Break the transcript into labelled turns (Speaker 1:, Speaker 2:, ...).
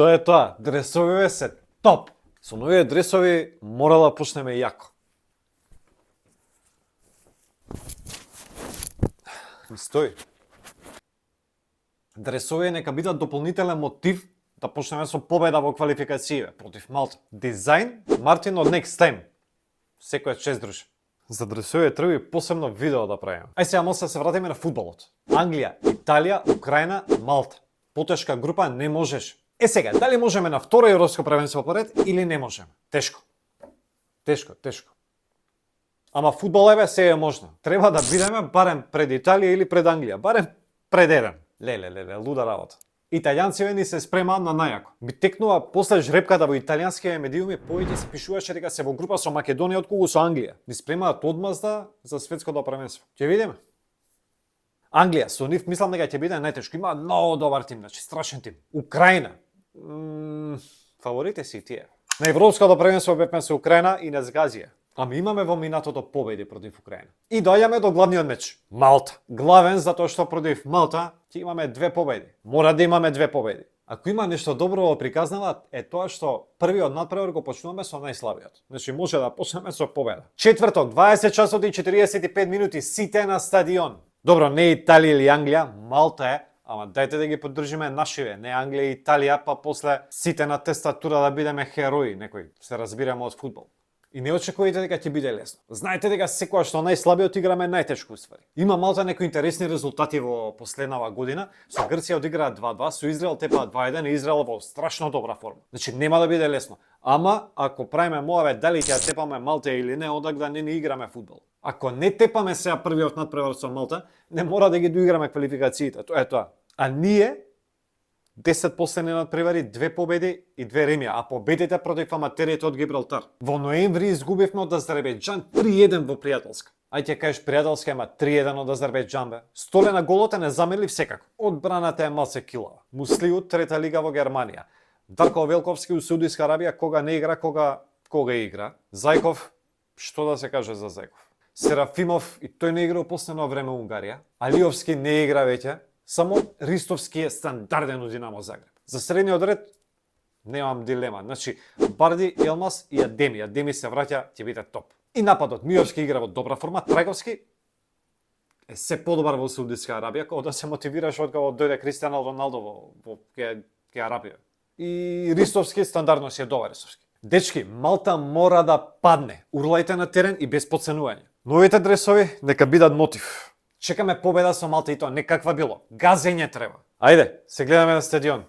Speaker 1: тоа е тоа. Дресовиве се топ. Со новите дресови мора да почнеме јако. Стои. Дресови нека бидат дополнителен мотив да почнеме со победа во квалификациите против Малта. Дизајн Мартин од Next Time. Секоја чест, друже. За дресови треба и посебно видео да правиме. Ај сега може да се вратиме на фудбалот. Англија, Италија, Украина, Малта. Потешка група не можеш. Сега, дали можеме на второ европско првенство поред или не можеме? Тешко. Тешко. Ама фудбал еве се е можно. Треба да бидеме барем пред Италија или пред Англија, барем пред еден. Леле, луда работа. Италијанците ни се спремаат на најако. Би текнува после жрепката во италијанските медиуми, повеќе се пишуваше дека се во група со Македонија отколку со Англија. Ни спремаат одмазда за светското првенство. Ќе видиме. Англија, со нив мислам дека ќе биде најтешко. Има многу добар тим, значи страшен тим. Украина. Фаворите си тие. На европското првенство бевме со Украина и не згазија. Ами имаме во минатото победи против Украина. И доаѓаме до главниот меч. Малта. Главен затоа што против Малта ќе имаме 2 победи. Мора да имаме 2 победи. Ако има нешто добро во приказнава е тоа што првиот надпревар го почнуваме со најслабиот. Значи може да почнеме со победа. Четврток, 20 часот и 45 минути, сите на стадион. Добро, не Италија или Англија, Малта е, ама дајте да ги поддржиме нашиве, не Англија и Италија, па после сите на тестатура да бидеме херои, некои се разбираме од фудбал. И не очекувате дека ќе биде лесно. Знаете дека секоја што најслабиот играме најтешко уствари. Има Малта некои интересни резултати во последнава година. Со Грција одиграа 2-2, со Израел тепаат 2-1 и Израел во страшно добра форма. Значи нема да биде лесно. Ама ако правиме моаве дали ќе тепаме Малта или не, одак да не играме фудбал. Ако не тепаме сега првиот надпревар со Малта, не мора да ги доиграме квалификациите. Тоа е тоа. А ние 10 последни надпревари, 2 победи и 2 ремија, а победите против аматерите од Гибралтар. Во ноември изгубивме од Азербејџан 3-1 во пријателска. Ај ќе кажеш пријателска, ама 3-1 од Азербејџан бе. Столе на голот е незамерлив секако. Одбраната е малце килава. Муслиут, трета лига во Германија. Дарко Велковски у Саудиска Арабија, кога не игра, кога игра. Зајков, што да се каже за Зајков? Серафимов, и тој не игра во последно време во Унгарија. Алиовски не игра веќе. Само Ристовски е стандарден од Динамо Загреб. За средниот ред немам дилема. Значи, Барди, Елмас и Адеми. Адеми се враќа, ќе биде топ. И нападот. Миовски игра во добра форма. Трајковски е се подобар во Саудиска Арабија, кога да се мотивираш од кога дојде Кристијано Роналдо во Арабија. И Ристовски стандардно си е добар Ристовски. Дечки, Малта мора да падне. Урлајте на терен и без подценување. Новите дресови нека бидат мотив. Чекаме победа со Малта и тоа некаква било. Газење треба. Ајде, се гледаме на стадион.